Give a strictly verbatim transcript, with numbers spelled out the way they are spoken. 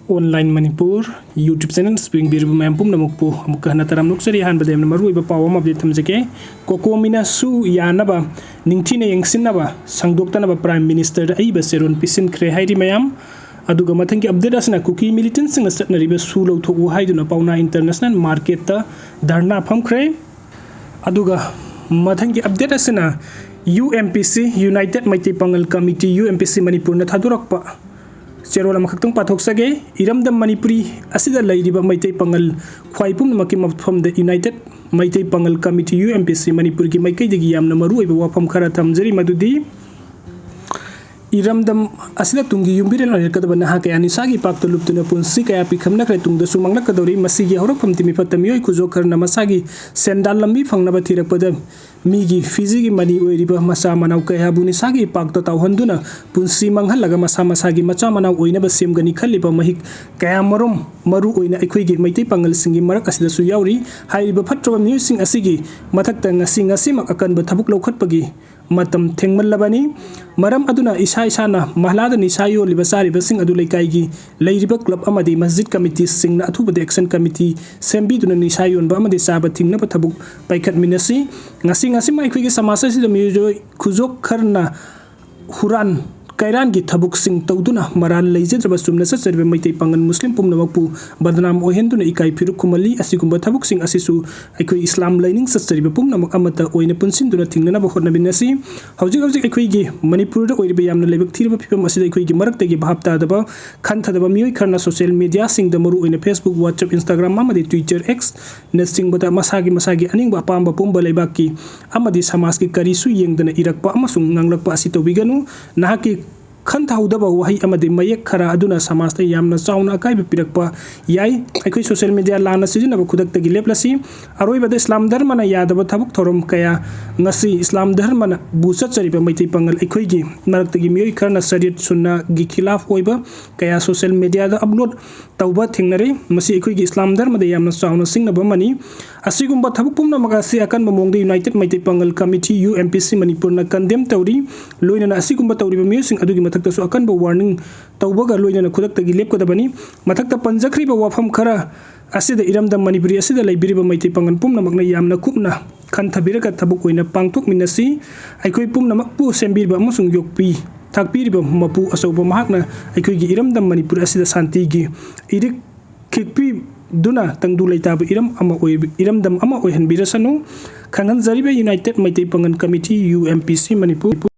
Online Manipur YouTube channel ꯌꯦꯡꯕꯤꯔꯤꯕ ꯃꯌꯥꯝ ꯄꯨꯝꯅꯃꯛꯄꯨ ꯑꯃꯨꯛꯀ ꯍꯟꯅ ꯇꯔꯥꯝꯅ ꯑꯣꯛꯆꯔꯤ꯫ ꯑꯍꯥꯟꯕꯗ ꯌꯥꯝꯅ ꯃꯔꯨꯑꯣꯏꯕ ꯄꯥꯎ ꯑꯃ update ꯊꯝꯖꯒꯦ꯫ COCOMI ꯅꯁꯨ ꯌꯥꯅꯕ ꯅꯤꯡꯊꯤꯅ ꯌꯦꯡꯁꯤꯟꯅꯕ ꯁꯪꯗꯣꯛꯇꯅꯕ Prime Minister ꯗ ꯑꯏꯕ ꯆꯦꯔꯣꯜ ꯄꯤꯁꯤꯟꯈ꯭ꯔꯦ ꯍꯥꯏꯔꯤ ꯃꯌꯥꯝ꯫ ꯑꯗꯨꯒ ꯃꯊꯪꯒꯤ update ꯑꯁꯤꯅ ꯀꯨꯀꯤ militant ꯁꯤꯡꯅ ꯆꯠꯅꯔꯤꯕ ꯁꯨ ꯂꯧꯊꯣꯛꯎ ꯍꯥꯏꯗꯨꯅ ꯄꯥꯎꯅꯥ International Market ꯇ ꯙꯔꯅꯥ ꯐꯝꯈ꯭ꯔꯦ꯫ ꯑꯗꯨꯒ ꯃꯊꯪꯒꯤ update ꯑꯁꯤꯅ UMPC, United ꯃꯩꯇꯩ ꯄꯥꯉꯜ Committee, UMPC ꯃꯅꯤꯄꯨꯔꯅ ꯊꯥꯗꯣꯔꯛꯄ ꯆꯦꯔꯣꯜ ꯑꯃꯈꯛꯇꯪ ꯄꯥꯊꯣꯛꯆꯒꯦ꯫ ꯏꯔꯝꯗꯝ ꯃꯅꯤꯄꯨꯔꯤ ꯑꯁꯤꯗ ꯂꯩꯔꯤꯕ ꯃꯩꯇꯩ ꯄꯥꯉꯜ ꯈ꯭ꯋꯥꯏ ꯄꯨꯝꯅꯃꯛꯀꯤ ꯃꯐꯝꯗ United ꯃꯩꯇꯩ ꯄꯥꯉꯜ Committee, UMPC ꯃꯅꯤꯄꯨꯔꯒꯤ ꯃꯥꯏꯀꯩꯗꯒꯤ ꯌꯥꯝꯅ ꯃꯔꯨꯑꯣꯏꯕ ꯋꯥꯐꯝ ꯈꯔ ꯊꯝꯖꯔꯤ, ꯃꯗꯨꯗꯤ ꯏꯔꯝꯗꯝ ꯑꯁꯤꯗ ꯇꯨꯡꯒꯤ ꯌꯨꯝꯕꯤꯔꯦꯜ ꯑꯣꯏꯔꯛꯀꯗꯕ ꯅꯍꯥ ꯀꯌꯥ ꯅꯤꯁꯥꯒꯤ ꯏꯄꯥꯛꯇ ꯂꯨꯞꯇꯨꯅ ꯄꯨꯟꯁꯤ ꯀꯌꯥ ꯄꯤꯈꯝꯅꯈ꯭ꯔꯦ, ꯇꯨꯡꯗꯁꯨ ꯃꯥꯡꯂꯛꯀꯗꯧꯔꯤ꯫ ꯃꯁꯤꯒꯤ ꯍꯧꯔꯛꯐꯝꯗꯤ ꯃꯤꯐꯠꯇ ꯃꯤꯑꯣꯏ ꯈꯨꯖꯣꯛ ꯈꯔꯅ ꯃꯁꯥꯒꯤ ꯁꯦꯟꯗꯥꯟ ꯂꯝꯕꯤ ꯐꯪꯅꯕ ꯊꯤꯔꯛꯄꯗ ꯃꯤꯒꯤ ꯐꯤꯖꯤꯒꯤ ꯃꯅꯤ ꯑꯣꯏꯔꯤꯕ ꯃꯆꯥ ꯃꯅꯥꯎ ꯀꯌꯥꯕꯨ ꯅꯤꯁꯥꯒꯤ ꯏꯄꯥꯛꯇ ꯇꯥꯎꯍꯟꯗꯨꯅ ꯄꯨꯟꯁꯤ ꯃꯥꯡꯍꯜꯂꯒ ꯃꯁꯥ ꯃꯁꯥꯒꯤ ꯃꯆꯥ ꯃꯅꯥꯎ ꯑꯣꯏꯅꯕ ꯁꯦꯝꯒꯅꯤ ꯈꯜꯂꯤꯕ ꯃꯍꯤꯛ ꯀꯌꯥꯃꯔꯨꯝ ꯃꯔꯨ ꯑꯣꯏꯅ ꯑꯩꯈꯣꯏꯒꯤ ꯃꯩꯇꯩ ꯄꯥꯉꯜꯁꯤꯡꯒꯤ ꯃꯔꯛ ꯑꯁꯤꯗꯁꯨ ꯌꯥꯎꯔꯤ꯫ ꯍꯥꯏꯔꯤꯕ ꯐꯠꯇ꯭ꯔꯕ ꯃꯤꯑꯣꯏꯁꯤꯡ ꯑꯁꯤꯒꯤ ꯃꯊꯛꯇ ꯉꯁꯤ ꯉꯁꯤꯃꯛ ꯑꯀꯟꯕ ꯊꯕꯛ ꯂꯧꯈꯠꯄꯒꯤ ꯃꯇꯝ ꯊꯦꯡꯃꯜꯂꯕꯅꯤ꯫ ꯃꯔꯝ ꯑꯗꯨꯅ ꯏꯁꯥ ꯏꯁꯥꯅ ꯃꯍꯂꯥꯗ ꯅꯤꯁꯥ ꯌꯣꯜꯂꯤꯕ ꯆꯥꯔꯤꯕꯁꯤꯡ ꯑꯗꯨ ꯂꯩꯀꯥꯏꯒꯤ ꯂꯩꯔꯤꯕ club ꯑꯃꯗꯤ ꯃꯁꯖꯤꯗ committee ꯁꯤꯡꯅ ꯑꯊꯨꯕꯗ action committee ꯁꯦꯝꯕꯤꯗꯨꯅ ꯅꯤꯁꯥ ꯌꯣꯟꯕ ꯑꯃꯗꯤ ꯆꯥꯕ ꯊꯤꯡꯅꯕ ꯊꯕꯛ ꯄꯥꯏꯈꯠꯃꯤꯟꯅꯁꯤ꯫ ꯉꯁꯤ ꯉꯁꯤꯃꯛ ꯑꯩꯈꯣꯏꯒꯤ ꯁꯃꯥꯖ ꯑꯁꯤꯗ ꯃꯤꯑꯣꯏ ꯈꯨꯖꯣꯛ ꯈꯔꯅ ꯍꯨꯔꯥꯟ ꯀꯩꯔꯥꯟꯒꯤ ꯊꯕꯛꯁꯤꯡ ꯇꯧꯗꯨꯅ ꯃꯔꯥꯜ ꯂꯩꯖꯗ꯭ꯔꯕ ꯆꯨꯝꯅ ꯆꯠꯆꯔꯤꯕ ꯃꯩꯇꯩ ꯄꯥꯉꯜ ꯃꯨꯁꯂꯤꯝ ꯄꯨꯝꯅꯃꯛꯄꯨ ꯕꯗꯅꯥꯝ ꯑꯣꯏꯍꯟꯗꯨꯅ ꯏꯀꯥꯏ ꯐꯤꯔꯨꯛ ꯈꯨꯝꯍꯜꯂꯤ꯫ ꯑꯁꯤꯒꯨꯝꯕ ꯊꯕꯛꯁꯤꯡ ꯑꯁꯤꯁꯨ ꯑꯩꯈꯣꯏ ꯏꯁꯂꯥꯝ ꯂꯥꯏꯅꯤꯡ ꯆꯠꯆꯔꯤꯕ ꯄꯨꯝꯅꯃꯛ ꯑꯃꯠꯇ ꯑꯣꯏꯅ ꯄꯨꯟꯁꯤꯟꯗꯨꯅ ꯊꯤꯡꯅꯅꯕ ꯍꯣꯠꯅꯃꯤꯟꯅꯁꯤ꯫ ꯍꯧꯖꯤꯛ ꯍꯧꯖꯤꯛ ꯑꯩꯈꯣꯏꯒꯤ ꯃꯅꯤꯄꯨꯔꯗ ꯑꯣꯏꯔꯤꯕ ꯌꯥꯝꯅ ꯂꯥꯏꯕꯛ ꯊꯤꯔꯕ ꯐꯤꯕꯝ ꯑꯁꯤꯗ ꯑꯩꯈꯣꯏꯒꯤ ꯃꯔꯛꯇꯒꯤ ꯚꯥꯞ ꯇꯥꯗꯕ, ꯈꯟꯊꯗꯕ ꯃꯤꯑꯣꯏ ꯈꯔꯅ social media ꯁꯤꯡꯗ, ꯃꯔꯨꯑꯣꯏꯅ Facebook, WhatsApp, Instagram ꯑꯃꯗꯤ Twitter, X ꯅꯆꯤꯡꯕꯗ ꯃꯁꯥꯒꯤ ꯃꯁꯥꯒꯤ ꯑꯅꯤꯡꯕ ꯑꯄꯥꯝꯕ ꯄꯨꯝꯕ ꯂꯩꯕꯥꯛꯀꯤ ꯑꯃꯗꯤ ꯁꯃꯥꯖꯀꯤ ꯀꯔꯤꯁꯨ ꯌꯦꯡꯗꯅ ꯏꯔꯛꯄ ꯑꯃꯁꯨꯡ ꯉꯥꯡꯂꯛꯄ ꯑꯁꯤ ꯇꯧꯕꯤꯒꯅꯨ꯫ ꯅꯍꯥꯛꯀꯤ ꯈꯟꯊꯍꯧꯗꯕ ꯋꯥꯍꯩ ꯑꯃꯗꯤ ꯃꯌꯦꯛ ꯈꯔ ꯑꯗꯨꯅ ꯁꯃꯥꯖꯇ ꯌꯥꯝꯅ ꯆꯥꯎꯅ ꯑꯀꯥꯏꯕ ꯄꯤꯔꯛꯄ ꯌꯥꯏ꯫ ꯑꯩꯈꯣꯏ social media ꯂꯥꯟꯅ ꯁꯤꯖꯤꯟꯅꯕ ꯈꯨꯗꯛꯇꯒꯤ ꯂꯦꯞꯂꯁꯤ꯫ ꯑꯔꯣꯏꯕꯗ ꯏꯁꯂꯥꯝ ꯙꯔꯃꯅ ꯌꯥꯗꯕ ꯊꯕꯛ ꯊꯧꯔꯝ ꯀꯌꯥ ꯉꯁꯤ ꯏꯁꯂꯥꯝ ꯙꯔꯃꯅꯕꯨ ꯆꯠꯆꯔꯤꯕ ꯃꯩꯇꯩ ꯄꯥꯉꯜ ꯑꯩꯈꯣꯏꯒꯤ ꯃꯔꯛꯇꯒꯤ ꯃꯤꯑꯣꯏ ꯈꯔꯅ ꯁꯔꯤꯌꯠ ꯁꯨꯟꯅꯒꯤ ꯈꯤꯂꯥꯐ ꯑꯣꯏꯕ ꯀꯌꯥ social media ꯗ upload ꯇꯧꯕ ꯊꯦꯡꯅꯔꯦ꯫ ꯃꯁꯤ ꯑꯩꯈꯣꯏꯒꯤ ꯏꯁꯂꯥꯝ ꯙꯔꯃꯗ ꯌꯥꯝꯅ ꯆꯥꯎꯅ ꯁꯤꯡꯅꯕ ꯑꯃꯅꯤ꯫ ꯑꯁꯤꯒꯨꯝꯕ ꯊꯕꯛ ꯄꯨꯝꯅꯃꯛ ꯑꯁꯤ ꯑꯀꯟꯕ ꯃꯑꯣꯡꯗ United ꯃꯩꯇꯩ ꯄꯥꯉꯜ Committee, UMPC ꯃꯅꯤꯄꯨꯔꯅ condemn ꯇꯧꯔꯤ꯫ ꯂꯣꯏꯅꯅ ꯑꯁꯤꯒꯨꯝꯕ ꯇꯧꯔꯤꯕ ꯃꯤꯑꯣꯏꯁꯤꯡ ꯑꯗꯨꯒꯤ ꯃꯊꯛꯇꯁꯨ ꯑꯀꯟꯕ warning ꯇꯧꯕꯒ ꯂꯣꯏꯅꯅ ꯈꯨꯗꯛꯇꯒꯤ ꯂꯦꯞꯀꯗꯕꯅꯤ꯫ ꯃꯊꯛꯇ ꯄꯟꯖꯈ꯭ꯔꯤꯕ ꯋꯥꯐꯝ ꯈꯔ ꯑꯁꯤꯗ ꯏꯔꯝꯗꯝ ꯃꯅꯤꯄꯨꯔꯤ ꯑꯁꯤꯗ ꯂꯩꯕꯤꯔꯤꯕ ꯃꯩꯇꯩ ꯄꯥꯉꯜ ꯄꯨꯝꯅꯃꯛꯅ ꯌꯥꯝꯅ ꯀꯨꯞꯅ ꯈꯟꯊꯕꯤꯔꯒ ꯊꯕꯛ ꯑꯣꯏꯅ ꯄꯥꯡꯊꯣꯛꯃꯤꯟꯅꯁꯤ꯫ ꯑꯩꯈꯣꯏ ꯄꯨꯝꯅꯃꯛꯄꯨ ꯁꯦꯝꯕꯤꯔꯤꯕ ꯑꯃꯁꯨꯡ ꯌꯣꯛꯄꯤ ꯇꯥꯛꯄꯤꯔꯤꯕ ꯃꯄꯨ ꯑꯆꯧꯕ ꯃꯍꯥꯛꯅ ꯑꯩꯈꯣꯏꯒꯤ ꯏꯔꯝꯗꯝ ꯃꯅꯤꯄꯨꯔ ꯑꯁꯤꯗ ꯁꯥꯟꯇꯤꯒꯤ ꯏꯔꯤꯛ ꯈꯤꯛꯄꯤꯗꯨꯅ ꯇꯪꯗꯨ ꯂꯩꯇꯥꯕ ꯏꯔꯝ ꯑꯃ ꯑꯣꯏ-, ꯏꯔꯝꯗꯝ ꯑꯃ ꯑꯣꯏꯍꯟꯕꯤꯔꯁꯅꯨ꯫ ꯈꯪꯍꯟꯖꯔꯤꯕ United ꯃꯩꯇꯩ ꯄꯥꯉꯜ committee, U M P C Manipur